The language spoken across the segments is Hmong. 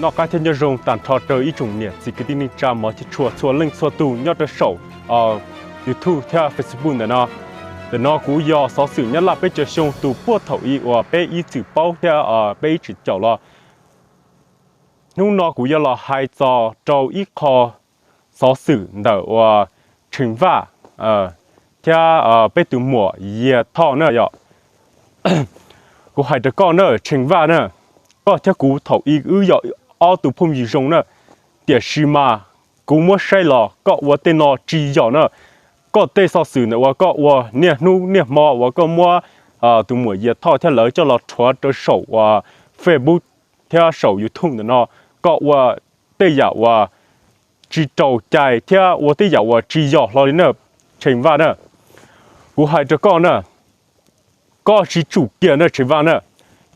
Noj qab thiab nyob zoo tag nrho rau ib tsoom niam txiv kwv tij neej tsa mov thiab tshua txhua leej txhua tus nyob rau saum YouTube thiab Facebook ntawm no. Ntawm no kuv yog xov xwm Nyab Laj peb caug xyoo tus puag thaum ub uas peb ib txwm paub thiab peb ib txwm caum los. Hnub no kuv yuav los hais txog rau ib qho xov xwm ntawm uas Tsheej Vaj thiab peb tus muam Yias Thoj na yom. Kuv hais rau koj na Tsheej Vaj na, koj thiab kuv thaum ub wb yog ob tus phooj ywg zoo na, tiam sis mas kuv muab saib los koj ua tej no tsis yog na. Koj tej xov xwm ntawm uas koj ua niaj hnub niaj hmo uas koj muab tus muam Yias Thoj thiab lawv coj los rhuav rau saum uas Facebook thiab saum YouTube ntawm no, koj ua tej yam uas tsis raus cai thiab ua tej yam uas tsis yog hlo li na, Tsheej Vaj na. Kuv hais rau koj na, koj tsis tsum kiag na Tsheej Vaj na.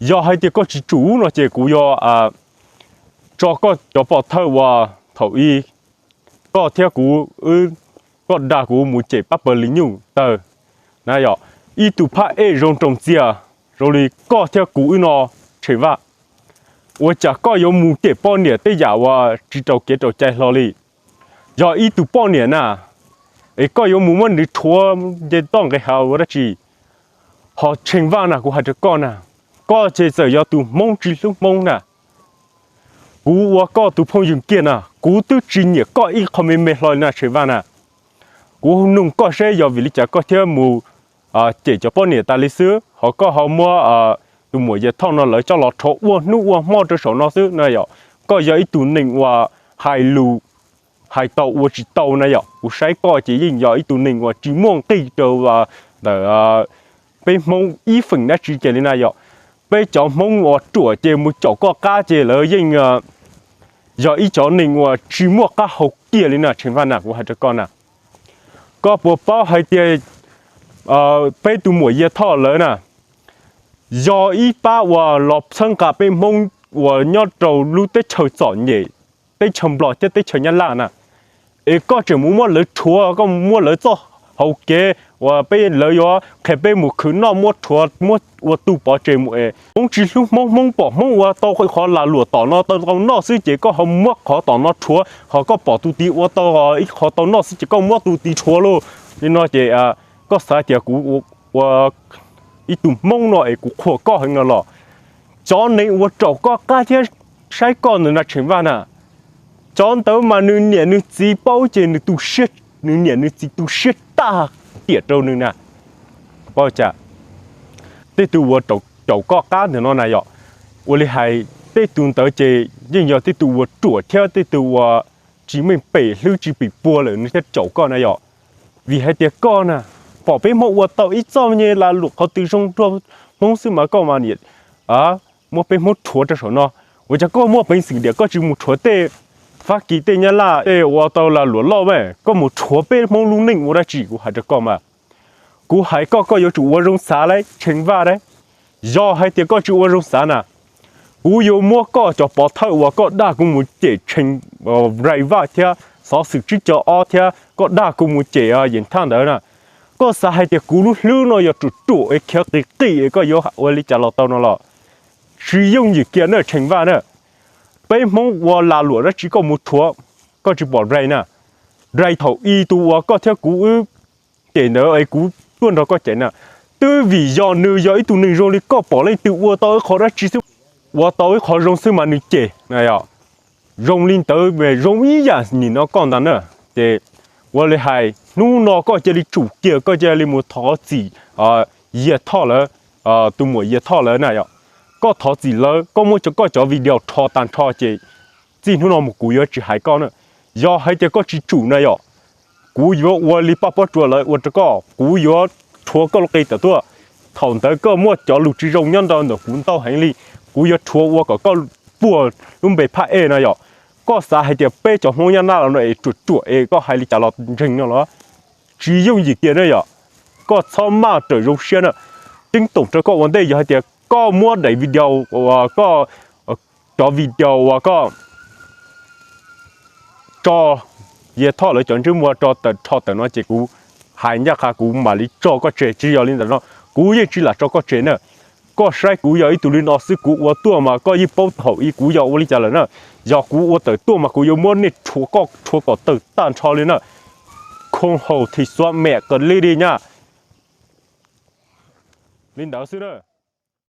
Yog hais tias koj tsis tsum no ces kuv yuav tso koj cov pov thawj uas thaum ub koj thiab kuv, koj dag kuv mus cem pab pawg Lis Nyuj tawg na yom, ib tug phab ej zoo rau txias zoo li koj thiab kuv wb no Tsheej Vaj. Ua cas koj yuav mus cem poj niam tej yam uas tsis raus kev raus cai hlo li? Yog ib tug poj niam na, es koj yuav mus muab nws rhuav nce toj nqes hav ua dab tsi? Ho Tsheej Vaj na, kuv hais rau koj na, koj ces txawm yog tus Hmoob tsis hlub Hmoob na, kuv ua koj tus phooj ywg kiag na, kuv twb tsis nyiam koj ib qho me me hlo li na Tsheej Vaj na. Kuv nug koj seb yog vim li cas koj thiaj mus cem cov poj niam tas li xwb, ho koj ho muab tus muam Yias Thoj no lawv coj los rhuav ua hnub ua hmo rau saum no xwb na yom. Koj yog ib tug neeg uas hais lus hais tau ua tsis tau na yom. Kuv saib koj ces yeej yog ib tug neeg uas tsis muaj nqis rau ntawm peb Hmoob ib feem dab tsi ces li na yom. Peb cov Hmoob uas ruam ces mus caum koj qab ces lawv yeej yog ib cov neeg uas tsis muaj qab hau kiag li na Tsheej Vaj na, kuv hais rau koj na. Koj puas paub hais tias peb tus muam Yias Thoj lawv na, yog ib pab uas los txhawb nqa peb Hmoob uas nyob rau lub teb chaws txom nyem, teb chaws Nplog thiab teb chaws Nyab Laj na, es koj tseem mus muab lawv rhuav, koj mus muab lawv txoj hau kev uas peb lawv yuav qhia peb mus khwv noj muab rhuav muab ua tu pov tseg mus es Hmoob tsis hlub Hmoob, Hmoob pom Hmoob ua tau qhov lag luam tom no tau tau noj xwb ces koj ho muab qhov tom no rhuav, ho koj pom tus tid ua tau ib qho tau noj xwb ces koj muab tus tid rhuav lauj. Li no ces koj xav tias kuv ua ib tug Hmoob no es kuv qhuas koj heev no los? Cov neeg uas raum koj qab thiab saib koj ntawm na Tsheej Vaj na, cov ntawd mas nws niam nws txiv paub ces nws tu siab, nws niam nws txiv tu siab tag tiam rau nws na. Paub cas? Tej tug uas raum koj qab ntawm no na yom, ua li hais tej tug ntawd ces yeej yog tej tug uas ruam thiab tej tug uas tsis meej pem hlwb tsis pim puag lawm nws thiaj caum koj na yom. Vim hais tias koj na, pom peb Hmoob ua tau ib txoj me nyuag lag luam qhov twg zoo dua Hmoob xwb mas koj mas niam muab peb Hmoob rhuav rau saum no. Ua cas koj muaj peev xwm tias koj tsis mus rhuav tej Fab Kis tej Nyab Laj tej ua tau lag luam loj mas koj mus rhuav peb Hmoob lub neej ua dab tsi? Kuv hais rau koj mas, kuv hais koj, koj yuav tsum ua zoo xav lauj Tsheej Vaj lauj. Yog hais tias koj tsis ua zoo xav na, kuv yuav muab koj cov pov thawj uas koj dag kuv mus cem Tsheej Rai Vaj thiab xov xwm tsib caug ob thiab koj dag kuv mus cem Yees Thaj ntawd na. Koj xav hais tias kuv lub hlwb no yog ruam ruam es khiav qis qis es koj yuav ua li cas los tau no los? Tsis yooj yim kiag na Tsheej Vaj na. Peb Hmoob ua lag luam dab tsi koj mus rhuav, koj tsis pom Rai na. Rai thaum ub tus uas koj thiab kuv wb cem ntawd es kuv tuaj nrog koj cem na, twb vim yog nws yog ib tug neeg zoo li koj pom leej twg ua tau ib qho dab tsi xwb, ua tau ib qho zoo xwb mas nws cem na yom. Zoo li ntawd zoo ib yam nim no koj ntag na. Ces ua li hais hnub no koj cia li tsum kiag, koj cia li mus thov txim Yias Thoj lawv, tus muam Yias Thoj lawv na yom. Koj thov txim lawv, koj muab koj cov video rho tag nrho ces txij hnub no mus kuv yuav tsis hais koj na. Yog hais tias koj tsis tsum na yom, kuv yuav ua li Paj Pob Tsuas lawv ua rau koj, kuv yuav rhuav koj lub qe tawm tuaj. Thaum ntawd koj muaj cov lus tsis zoo nyob ntawm kuv ntau heev li, kuv yuav rhuav ua kom koj puag lub npe phab ej na yom. Koj xav hais tias peb cov Hmoob Nyab Laj los no es ruam ruam es koj hais li cas los ntseeg no los? Tsis yooj yim kiag na yom. Koj txhob maj rawm zoo siab na. Ceeb toom rau koj ua ntej yog hais tias koj muab daim video uas koj, cov video uas koj tso Yias Thoj lawv cov ntsej muag rau tawm rho tawm no ces kuv hais ncaj qha kuv mam li tso koj tseg, tsis yog li ntawm no kuv yeej tsis lam tso koj tseg na. Koj saib kuv yog ib tug li no xwb, kuv ua tuaj mas koj yeej paub thaum ub kuv yog ua li cas lawm na. Yog kuv ua tawm tuaj mas kuv yuav muab nej rhuav, koj rhuav kom tawg tag nrho li na. Khoo haum thim xuav mem kawg li li nyab. Li ntawd xwb na.